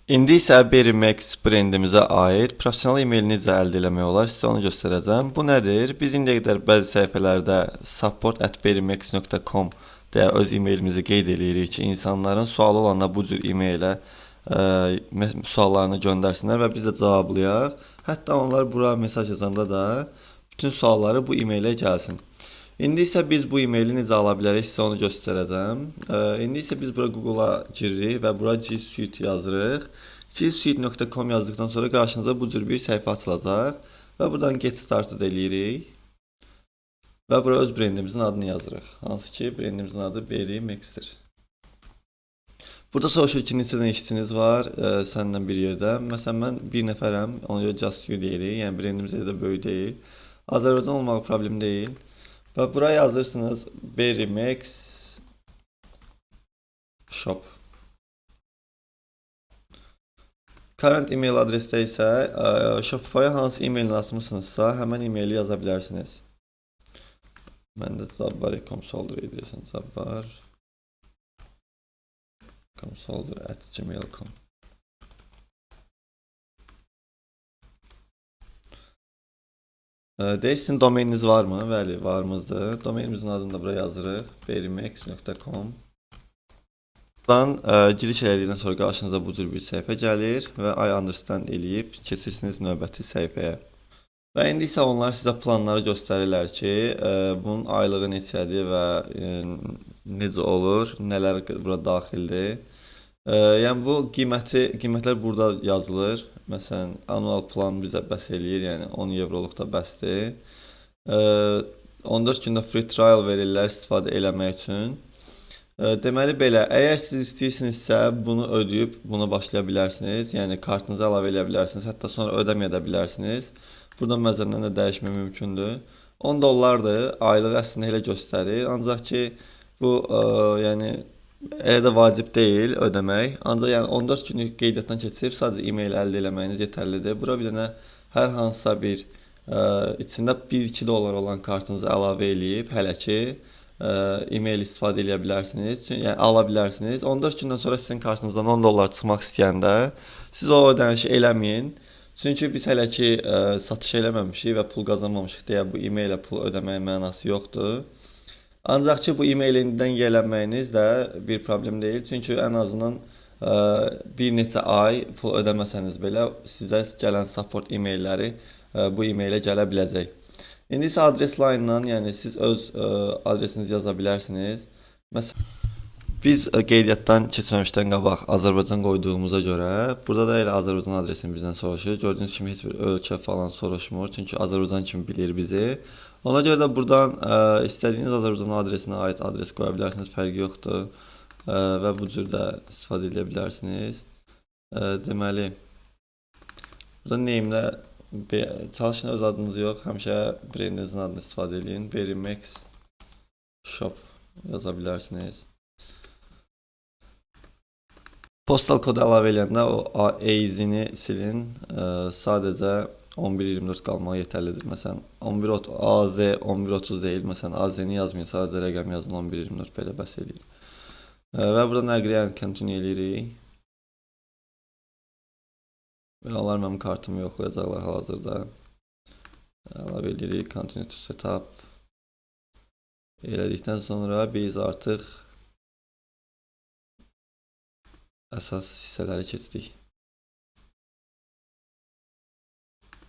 İndi isə Berrymex brendimizə aid professional e-mail necə əldə eləmək olar, sizə onu göstərəcəm. Bu nədir? Biz indiyə qədər bəzi səhifələrdə support@berrymex.com deyə öz e-mailimizi qeyd eləyirik ki, insanların sualı olanda bu cür e-mailə suallarını göndərsinlər və biz də cavablayaq. Hətta onlar bura mesaj yazanda da bütün sualları bu e-mailə gəlsin. İndi isə biz bu e-maili necə ala bilərik, sizə onu göstərəcəm. İndi isə biz bura Google-a giririk və bura G Suite yazırıq. gsuite.com yazdıqdan sonra qarşınıza bu cür bir səhifə açılacaq və buradan Get Started eləyirik. Və bura öz brendimizin adını yazırıq. Hansı ki, brendimizin adı Berrymex'dir. Burada soruşur ki, neçə dənə işçiniz var səninlə bir yerdə. Məsələn, mən bir nəfərəm, ona görə just you deyirik. Yəni, brendimiz elə də böyük deyil. Azərbaycan olmağı problem deyil. Və bura yazırsınız Berrymex Shop. Current email adresdə isə Shopify-a hansı e-mailini açmışsınızsa, həmən e-maili yaza bilərsiniz. Mən də cabbar.com-soldur edirsən, cabbar.com-soldur@gmail.com. Deyir, sizin domeniniz varmı? Bəli, varımızdır. Domenimizin adını da bura yazırıq. berrymex.com. Buradan giriş elədikdən sonra qarşınıza bu cür bir səhifə gəlir və I understand eləyib keçirsiniz növbəti səhifəyə. Və indi isə onlar sizə planları göstərirlər ki, bunun aylığı neçədir və necə olur, nələr bura daxildir. Yəni bu qiymətlər burada yazılır. Məsələn, annual plan bizə bəs eləyir, yəni 10 evroluq da bəsdir. 14 gündə free trial verirlər istifadə eləmək üçün. Deməli belə, əgər siz istəyirsinizsə bunu ödəyib buna başlaya bilərsiniz. Yəni kartınızı əlavə eləyə bilərsiniz, hətta sonra ödəməyə də bilərsiniz. Buradan məzəndən də dəyişmək mümkündür. 10 dollardır, aylıq əslində elə göstərir. Ancaq ki, bu yəni elə də vacib deyil ödəmək. Ancaq yəni 14 günlük qeydiyyatdan keçib sadəcə e-mail əldə eləməyiniz yetərlidir. Bura bir dənə hər hansısa bir içində 1-2 dollar olan kartınızı əlavə eləyib hələ ki e-mail istifadə eləyə bilərsiniz. Çünki, yəni ala bilərsiniz. 14 gündən sonra sizin kartınızdan 10 dollar çıxmaq istəyəndə siz o ödənişi eləməyin. Çünki biz hələ ki satış eləməmişik və pul qazanmamışıq deyə bu e-mailə pul ödəməyin mənası yoxdur. Ancaq ki, bu e-mail indidən yiyələnməyiniz də bir problem deyil. Çünki ən azından bir neçə ay pul ödəməsəniz belə sizə gələn support e-mailləri bu e-mailə gələ biləcək. İndi isə adres line-dan, yəni siz öz adresinizi yaza bilərsiniz. Məsələn, biz qeydiyyatdan keçməmişdən qabaq Azərbaycan qoyduğumuza görə burada da elə Azərbaycan adresini bizdən soruşur. Gördüyünüz kimi heç bir ölkə falan soruşmur. Çünki Azərbaycan kimi bilir bizi. Ona görə də buradan istədiyiniz Azərbaycan adresinə aid adres qoya bilərsiniz, fərqi yoxdur. Və bu cür də istifadə edə bilərsiniz. Deməli, burada name-də çalışın öz adınızı yox, həmişə brendinizin adını istifadə edin. Berrymex Shop yaza bilərsiniz. Postal kodu əlavə eləyəndə o AZ-ni silin, sadəcə 11.24 qalmağı yetərlidir. Məsələn, AZ 11.30 deyil, məsələn, AZ-ni yazmayın, sadəcə rəqəm yazın, 11.24 belə bəs eləyir. Və buradan agree and continue eləyirik. Və onlar mənim kartımı yoxlayacaqlar hal-hazırda. Əlavə eləyirik, continue to setup. Elədikdən sonra biz artıq əsas hissələri keçdik.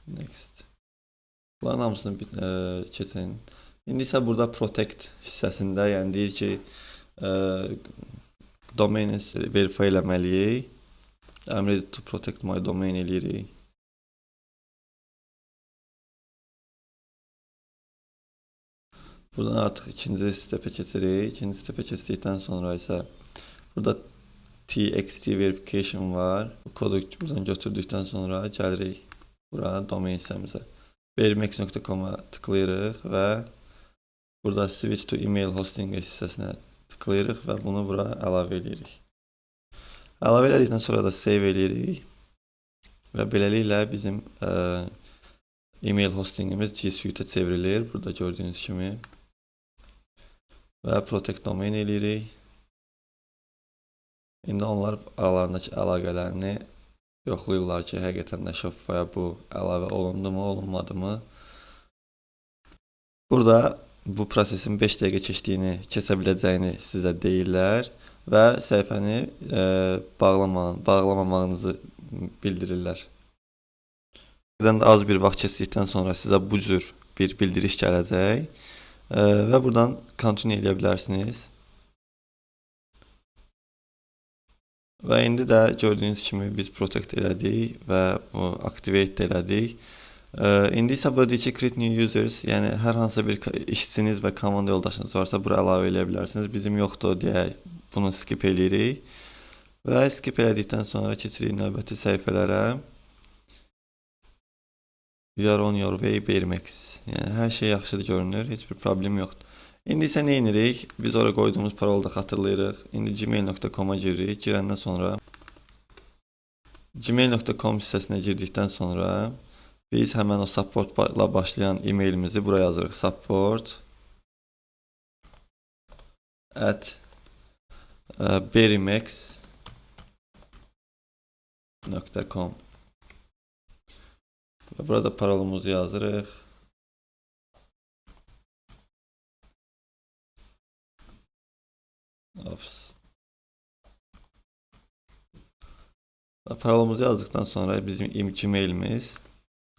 Next. Bunların hamısını keçin. İndi isə burada protect hissəsində, yəni deyir ki, domeni verify eləməliyik. I'm ready to protect my domain eləyirik. Buradan artıq ikinci stepə keçirik. İkinci stepə keçdikdən sonra isə burada TXT verification var. Bu kodu buradan götürdükdən sonra gəlirik bura domain hissəmizə. berrymex.com-a tıklayırıq və burada switch to email hosting hissəsinə tıklayırıq və bunu bura əlavə eləyirik. Əlavə elədikdən sonra da save eləyirik və beləliklə bizim email hostingimiz G Suite-ə çevrilir. Burada gördüyünüz kimi və protect domain eləyirik. İndi onlar aralarındakı əlaqələrini Yoxlayırlar ki, həqiqətən də Shopify-a bu əlavə olundu mu, olunmadı mı? Burada bu prosesin 5 dəqiqə keçdiyini, keçə biləcəyini sizə deyirlər və səhifəni bağlamamağınızı bildirirlər. Birdən də az bir vaxt keçdikdən sonra sizə bu cür bir bildiriş gələcək və buradan continue eləyə bilərsiniz. Və indi də gördüyünüz kimi biz protect elədik və bu activate də elədik. İndi isə burada deyir ki, create new users, yəni hər hansısa bir işçiniz və komanda yoldaşınız varsa bura əlavə eləyə bilərsiniz. Bizim yoxdur deyə bunu skip eləyirik. Və skip elədikdən sonra keçirik növbəti səhifələrə. You are on your way, Bermex. Yəni hər şey yaxşıdır görünür, heç bir problem yoxdur. İndi isə nə edirik? Biz ora qoyduğumuz parolu da xatırlayırıq. İndi gmail.com-a giririk. Girəndən sonra gmail.com hissəsinə girdikdən sonra biz həmən o support-la başlayan e-mailimizi bura yazırıq. support@berimex.com və burada parolumuzu yazırıq. Ops. Və parolumuzu yazdıqdan sonra bizim Gmailimiz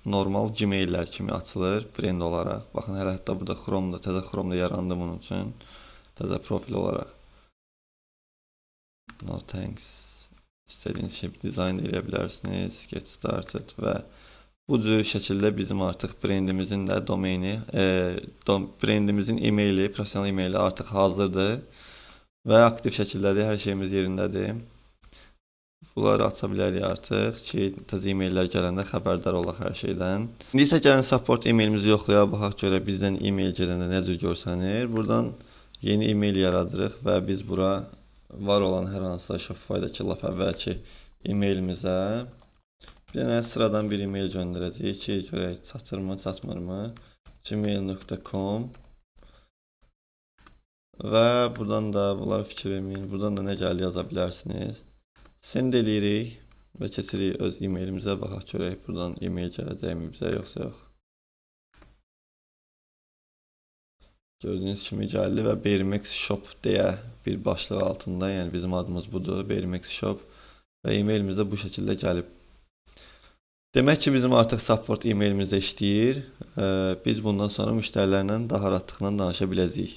normal Gmaillər kimi açılır brend olaraq. Baxın, hələ hətta burada Chrome'da, təzə Chrome'da yarandı bunun üçün. Təzə profil olaraq. No thanks. İstədiyiniz kimi dizayn eləyə bilərsiniz. Get started və bu cür şəkildə bizim artıq brendimizin də domeni, brendimizin e-maili, professional e-maili artıq hazırdır və aktiv şəkildədir, hər şeyimiz yerindədir. Bunları aça bilərik artıq ki, təzə e-maillər gələndə xəbərdar olaq hər şeydən. İndi isə gəlin support e-mailimizi yoxlayaq, baxaq görək bizdən e-mail gələndə nə cür görsənir. Buradan yeni e-mail yaradırıq və biz bura var olan hər hansısa Shopify-dakı lap əvvəlki e-mailimizə bir dənə sıradan bir e-mail göndərəcəyik ki, görək çatırmı, çatmırmı? gmail.com və buradan da bunlara fikir verməyin. Buradan da nə gəlir yaza bilərsiniz. Send eləyirik və keçirik öz e-mailimizə. Baxaq görək buradan e-mail gələcəkmi bizə, yoxsa yox. Gördüyünüz kimi gəldi və Bermex Shop deyə bir başlıq altında, yəni bizim adımız budur, Bermex Shop və e-mailimiz də bu şəkildə gəlib. Demək ki, bizim artıq support e-mailimiz də işləyir. Biz bundan sonra müştərilərlə daha rahatlıqla danışa biləcəyik.